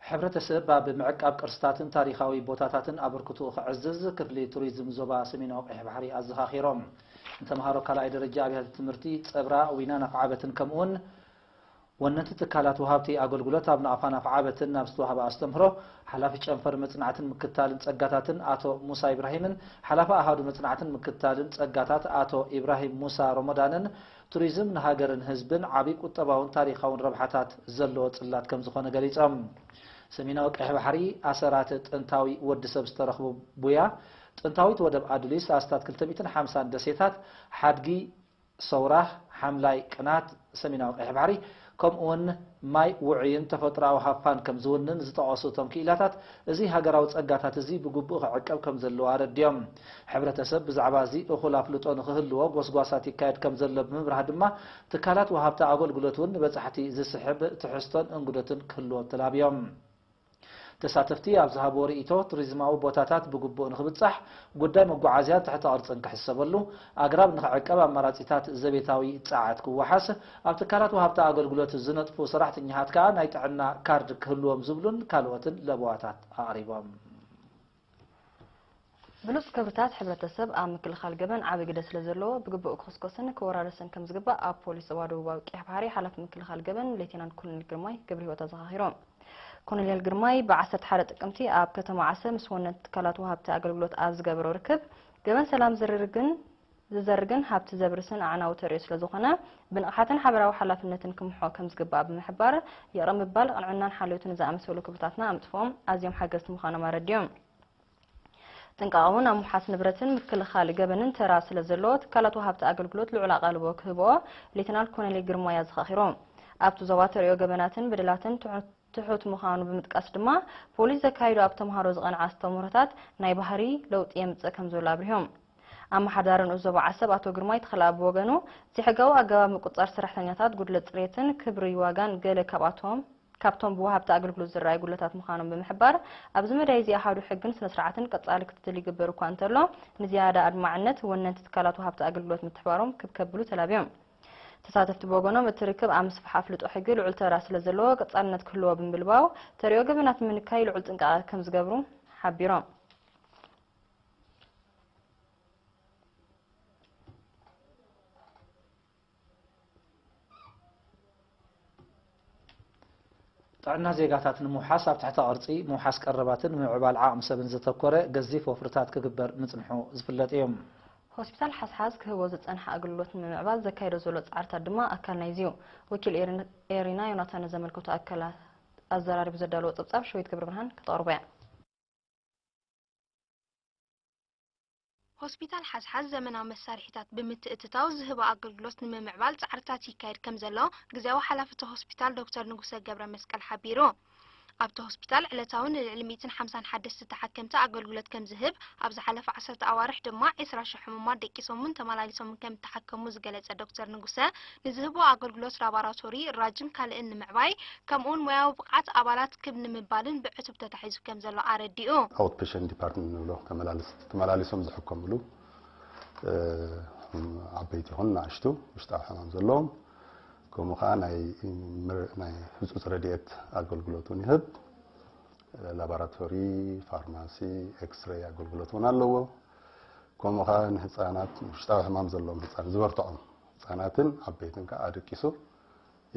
ሕብረተሰብ ኣብ ምዕቃብ ቅርስታትን ታሪኻዊ ቦታታትን ኣበርክትኡ ከዕዝዝ ክፍሊ ቱሪዝም ዞባ ሰሜናዊ ቀይሕ ባሕሪ ኣዘኻኺሮም። ንተምሃሮ ካልኣይ ደረጃ ኣብያተ ትምህርቲ ጸብራ፣ ዊናን ኣፍዓበትን ከምኡውን ወነንቲ ትካላት ወሃብቲ ኣገልግሎት ኣብ ናቕፋን ኣፍዓበትን ኣብ ዝተዋህበ ኣስተምህሮ፣ ሓላፊ ጨንፈር መጽናዕትን ምክታልን ጸጋታትን ኣቶ ሙሳ ኢብራሂምን ሓላፊ ኣሃዱ መጽናዕትን ምክታልን ጸጋታት ኣቶ ኢብራሂም ሙሳ ሮሞዳንን ቱሪዝም ንሃገርን ህዝብን ዓቢ ቁጠባውን ታሪኻውን ረብሓታት ዘለዎ ጽላት ከም ዝኾነ ገሊጾም። ሰሜናዊ ቀይሕ ባሕሪ ኣሰራት ጥንታዊ ወዲ ሰብ ዝተረኽቡ ቡያ፣ ጥንታዊት ወደብ ኣዱሊስ፣ ኣስታት ክልተ ሚእትን ሓምሳን ደሴታት፣ ሓድጊ ሰውራ፣ ሓምላይ ቅናት ሰሜናዊ ቀይሕ ባሕሪ፣ ከምኡውን ማይ ውዑይን ተፈጥሮኣዊ ሃፋን ከም ዝውንን ዝጠቐሱ እቶም ክኢላታት፣ እዚ ሃገራዊ ጸጋታት እዚ ብግቡእ ክዕቀብ ከም ዘለዎ ኣረዲኦም። ሕብረተሰብ ብዛዕባ እዚ እኹል ኣፍልጦ ንኽህልዎ ጎስጓሳት ይካየድ ከም ዘሎ ብምብራህ ድማ፣ ትካላት ወሃብቲ ኣገልግሎት እውን ንበጻሕቲ ዝስሕብ ትሕዝቶን እንግዶትን ክህልዎ ተላብዮም። ተሳተፍቲ ኣብ ዝሃብዎ ርእይቶ፣ ቱሪዝማዊ ቦታታት ብግቡእ ንኽብጻሕ፣ ጉዳይ መጓዓዝያን ትሕተ ቅርጽን ክሕሰበሉ፣ ኣግራብ ንኽዕቀብ ኣማራጺታት ዘቤታዊ ጸዓት ክወሓስ፣ ኣብ ትካላት ወሃብቲ ኣገልግሎት ዝነጥፉ ሰራሕተኛታት ከኣ ናይ ጥዕና ካርድ ክህልዎም ዝብሉን ካልኦትን ለበዋታት ኣቕሪቦም። ብሉጽ ክብርታት ሕብረተሰብ ኣብ ምክልኻል ገበን ዓቢ ግደ ስለ ዘለዎ፣ ብግቡእ ክኹስኮስን ክወራረስን ከም ዝግባእ ኣብ ፖሊስ ዞባ ደቡባዊ ቀይሕ ባሕሪ ሓላፊ ምክልኻል ገበን ሌተናል ኮሎኔል ግርማይ ገብረሂወት ኣዘኻኺሮም። ኮሎኔል ግርማይ ብ ዓሰርተ ሓደ ጥቅምቲ ኣብ ከተማ ዓሰብ ምስ ወነንቲ ትካላት ወሃብቲ ኣገልግሎት ኣብ ዝገበሮ ርክብ፣ ገበን ሰላም ዝርርግን ዝዘርግን ሃብቲ ዘብርስን ኣዕናዊ ተርእዮ ስለ ዝኾነ፣ ብንቕሓትን ሓበራዊ ሓላፍነትን ክምሖ ከም ዝግባእ ብምሕባር፣ ይቕረ ምባል፣ ቅንዕናን ሓልዮትን ዝኣመሰሉ ክብርታትና ኣብ ምጥፍኦም ኣዝዮም ሓገዝቲ ምዃኖም ኣረዲኦም። ጥንቃቐ እውን ኣብ ምውሓስ ንብረትን ምክልኻል ገበንን ተራ ስለ ዘለዎ፣ ትካላት ወሃብቲ ኣገልግሎት ልዑል ኣቓልቦ ክህብኦ ሌተናል ኮሎኔል ግርማይ ኣዘኻኺሮም። ኣብቲ ዞባ ተርእዮ ገበናትን በደላትን ትሑት ትሑት ምዃኑ ብምጥቃስ ድማ፣ ፖሊስ ዘካይዶ ኣብ ተምሃሮ ዝቐንዐ ኣስተምህሮታት ናይ ባህሪ ለውጢ የምጽእ ከም ዘሎ ኣብሪሆም። ኣመሓዳሪ ንኡስ ዞባ ዓሰብ ኣቶ ግርማይ ተኽለኣብ ብወገኑ፣ ዘይሕጋዊ ኣገባብ ምቁጽጻር ሰራሕተኛታት፣ ጉድለት ጽሬትን ክብሪ ዋጋን ገለ ካብኣቶም ካብቶም ብወሃብቲ ኣገልግሎት ዝረኣዩ ጉድለታት ምዃኖም ብምሕባር፣ ኣብዚ መዳይ እዚ ኣሃዱ ሕግን ስነ-ስርዓትን ቀጻሊ ክትትል ይግበር እኳ እንተሎ፣ ንዝያዳ ኣድማዕነት ወነንቲ ትካላት ወሃብቲ ኣገልግሎት ምትሕባሮም ክብ ከብሉ ተላብዮም። ተሳተፍቲ ብወገኖም፣ እቲ ርክብ ኣብ ምስፋሕ ኣፍልጦ ሕጊ ልዑል ተራ ስለ ዘለዎ ቀጻልነት ክህልዎ ብምብልባው፣ ተርእዮ ገበናት ንምንካይ ልዑል ጥንቃቐ ከም ዝገብሩ ሓቢሮም። ጥዕና ዜጋታት ንምውሓስ ኣብ ትሕተ ቅርጺ፣ ምውሓስ ቀረባትን ምምዕባል ዓቕሚ ሰብን ዘተኮረ ገዚፍ ወፍርታት ክግበር ምጽንሑ ዝፍለጥ እዩ። ሆስፒታል ሓስሓስ ክህቦ ዝጸንሐ ኣገልግሎት ንምምዕባል ዘካይዶ ዘሎ ጻዕርታት ድማ ኣካል ናይዚ እዩ። ወኪል ኤሪና ዮናታን ንዘመልከቱ ኣካላት ኣዘራሪቡ ዘዳለዎ ጸብጻብ ሸዊት ገብረብርሃን ከተቕርቦ እያ። ሆስፒታል ሓስሓስ ዘመናዊ መሳርሒታት ብምትእትታው ዝህቦ ኣገልግሎት ንምምዕባል ፃዕርታት ይካየድ ከም ዘሎ ግዝያዊ ሓላፊ እቲ ሆስፒታል ዶክተር ንጉሰ ገብረመስቀል ሓቢሩ። ኣብቲ ሆስፒታል ዕለታዊ ንልዕሊ ሚእትን ሓምሳን ሓደሽቲ ተሓከምቲ ኣገልግሎት ከም ዝህብ ኣብ ዝሓለፈ ዓሰርተ ኣዋርሕ ድማ ዒስራ ሽሕ ሕሙማት ደቂሶምን ተመላሊሶምን ከም እተሓከሙ ዝገለፀ ዶክተር ንጉሰ ንዝህቦ ኣገልግሎት ላቦራቶሪ፣ ራጅን ካልእን ንምዕባይ ከምኡውን ሞያዊ ብቕዓት ኣባላት ክብ ንምባልን ብዕቱብ ተታሒዙ ከም ዘሎ ኣረዲኡ። ኣውት ፔሸንት ዲፓርትመንት ንብሎ ተመላልስ- ተመላሊሶም ዝሕከምሉ ዓበይቲ ይኹን ንኣሽቱ ውሽጣዊ ሕማም ዘለዎም ከምኡ ከዓ ናይ ናይ ህፁፅ ረድኤት ኣገልግሎት እውን ይህብ። ላቦራቶሪ፣ ፋርማሲ፣ ኤክስሬይ ኣገልግሎት እውን ኣለዎ። ከምኡ ከዓ ንህፃናት ውሽጣዊ ሕማም ዘለዎም ህፃን ዝበርትዖም ህፃናትን ዓበይትን ከዓ ኣደቂሱ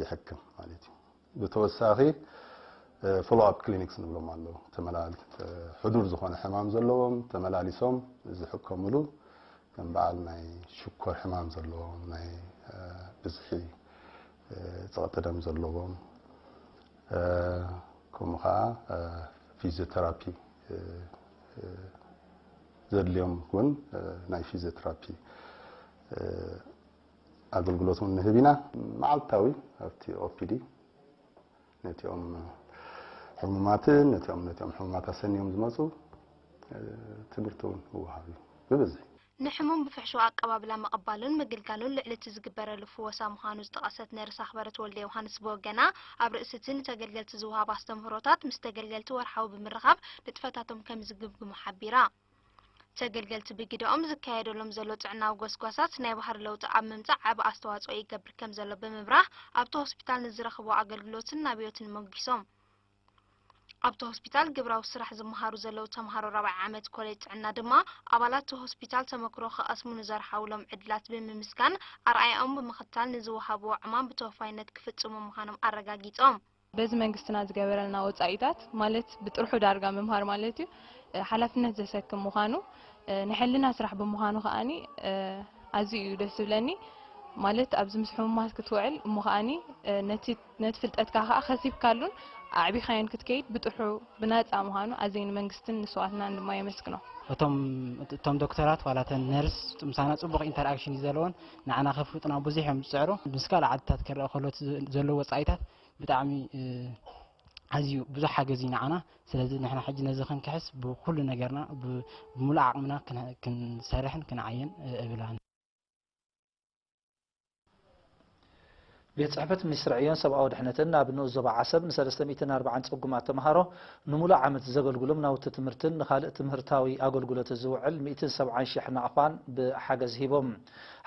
ይሕክም ማለት እዩ። ብተወሳኺ ፎሎ ኣፕ ክሊኒክስ ንብሎም ኣለዉ። ተመላል ሕዱር ዝኾነ ሕማም ዘለዎም ተመላሊሶም ዝሕከምሉ ከም በዓል ናይ ሽኮር ሕማም ዘለዎም ናይ ብዝሒ ጸቕጢ ደም ዘለዎም ከምኡ ከዓ ፊዚዮተራፒ ዘድልዮም እውን ናይ ፊዚዮተራፒ ኣገልግሎት እውን ንህብ ኢና። መዓልታዊ ኣብቲ ኦፒዲ ነቲኦም ሕሙማትን ነቲኦም ነቲኦም ሕሙማት ኣሰንዮም ዝመፁ ትምህርቲ እውን ይወሃብ እዩ ብብዝሒ። ንሕሙም ብፍሕሹው ኣቀባብላ ምቕባሉን ምግልጋሉን ልዕሊ እቲ ዝግበረሉ ፍወሳ ምዃኑ ዝጠቐሰት ነርስ ኣኽበረት ወልደዮውሃንስ ብወገና፣ ኣብ ርእሲ እቲ ንተገልገልቲ ዝወሃብ ኣስተምህሮታት ምስ ተገልገልቲ ወርሓዊ ብምርኻብ ንጥፈታቶም ከም ዝግምግሙ ሓቢራ። ተገልገልቲ ብግደኦም፣ ዝካየደሎም ዘሎ ጥዕናዊ ጎስጓሳት ናይ ባህሪ ለውጢ ኣብ ምምጻእ ዓቢ ኣስተዋጽኦ ይገብር ከም ዘሎ ብምብራህ፣ ኣብቲ ሆስፒታል ንዝረኽብዎ ኣገልግሎትን ናብዮትን ሞጒሶም። ኣብቲ ሆስፒታል ግብራዊ ስራሕ ዝመሃሩ ዘለዉ ተምሃሮ ራብዓይ ዓመት ኮሌጅ ጥዕና ድማ፣ ኣባላት እቲ ሆስፒታል ተመክሮ ክቐስሙ ንዘርሓውሎም ዕድላት ብምምስጋን፣ ኣርኣያኦም ብምኽታል ንዝወሃብዎ ዕማም ብተወፋይነት ክፍጽሙ ምዃኖም ኣረጋጊጾም። በዚ መንግስትና ዝገበረልና ወጻኢታት ማለት ብጥርሑ ዳርጋ ምምሃር ማለት እዩ፣ ሓላፍነት ዘሰክም ምዃኑ፣ ንሕልና ስራሕ ብምዃኑ ከኣኒ ኣዝዩ እዩ ደስ ዝብለኒ። ማለት ኣብዚ ምስ ሕሙማት ክትውዕል እሞ ከኣኒ ነቲ ነቲ ፍልጠትካ ከኣ ከሲብካሉን ኣዕቢኻዮን ክትከይድ ብጥርሑ ብናጻ ምዃኑ ኣዝየ ንመንግስትን ንስውኣትናን ድማ የመስግኖ። እቶም እቶም ዶክተራት ዋላ እተን ነርስ ምሳና ጽቡቕ ኢንተርኣክሽን እዩ ዘለዎን ንዓና ከፍልጡና ብዙሕ እዮም ዝጽዕሩ። ምስ ካልእ ዓድታት ክረአ ከሎ እቲ ዘለዎ ወጻኢታት ብጣዕሚ ኣዝዩ ብዙሕ ሓገዝ እዩ ንዓና። ስለዚ ንሕና ሕጂ ነዚ ክንክሕስ ብኩሉ ነገርና ብ- ብምሉእ ዓቕምና ክን- ክንሰርሕን ክንዓየን እብል ኣነ። ቤት ጽሕፈት ሚኒስትሪ ዕዮን ሰብኣዊ ድሕነትን ኣብ ንኡስ ዞባ ዓሰብ ንሰለስተ ሚእትን ኣርባዓን ጽጉማት ተምሃሮ ንምሉእ ዓመት ዘገልግሎም ናውቲ ትምህርትን ንኻልእ ትምህርታዊ ኣገልግሎት ዝውዕል ሚእትን ሰብዓን ሽሕ ናቕፋን ብሓገዝ ሂቦም።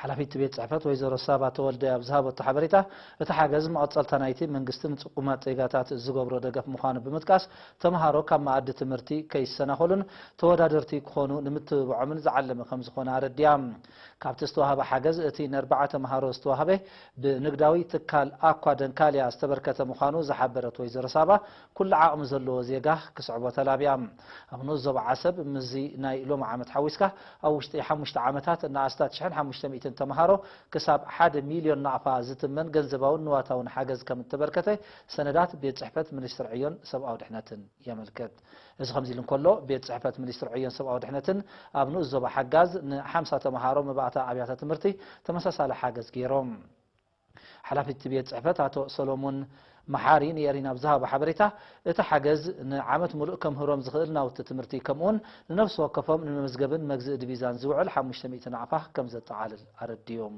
ሓላፊት ቤት ጽሕፈት ወይዘሮ ሳባ ተወልደ ኣብ ዝሃበቶ ሓበሬታ፣ እቲ ሓገዝ መቐጸልታ ናይቲ መንግስቲ ንጽጉማት ዜጋታት ዝገብሮ ደገፍ ምዃኑ ብምጥቃስ፣ ተምሃሮ ካብ መኣዲ ትምህርቲ ከይሰናኸሉን ተወዳደርቲ ክኾኑ ንምትብብዖምን ዝዓለመ ከም ዝኾነ ኣረዲያ። ካብቲ ዝተዋህበ ሓገዝ፣ እቲ ንኣርባዓ ተምሃሮ ዝተዋህበ ብንግዳዊ ትካል ኣኳ ደንካልያ ዝተበርከተ ምዃኑ ዝሓበረት ወይዘሮ ሳባ፣ ኩሉ ዓቕሚ ዘለዎ ዜጋ ክስዕቦ ተላብያ። ኣብ ንኡስ ዞባ ዓሰብ ምስዚ ናይ ሎሚ ዓመት ሓዊስካ ኣብ ውሽጢ ሓሙሽተ ዓመታት ንኣስታት ሽሕን ሓሙሽተ ሚእትን ተምሃሮ ክሳብ ሓደ ሚልዮን ናቕፋ ዝትመን ገንዘባውን ንዋታውን ሓገዝ ከም እተበርከተ ሰነዳት ቤት ጽሕፈት ሚኒስትሪ ዕዮን ሰብኣዊ ድሕነትን የመልክት። እዚ ከምዚ ኢሉ እንከሎ፣ ቤት ጽሕፈት ሚኒስትሪ ዕዮን ሰብኣዊ ድሕነትን ኣብ ንኡስ ዞባ ሓጋዝ ንሓምሳ ተምሃሮ መባእታ ኣብያተ ትምህርቲ ተመሳሳሊ ሓገዝ ገይሮም። ሓላፊ እቲ ቤት ጽሕፈት ኣቶ ሰሎሞን መሓሪ ንኤሪና ኣብ ዝሃቦ ሓበሬታ፣ እቲ ሓገዝ ንዓመት ምሉእ ከምህሮም ዝኽእል ናውቲ ትምህርቲ፣ ከምኡውን ንነፍሲ ወከፎም ንመመዝገብን መግዝኢ ዲቪዛን ዝውዕል ሓሙሽተ ሚእቲ ናቕፋ ከም ዘጠቓልል ኣረዲዮም።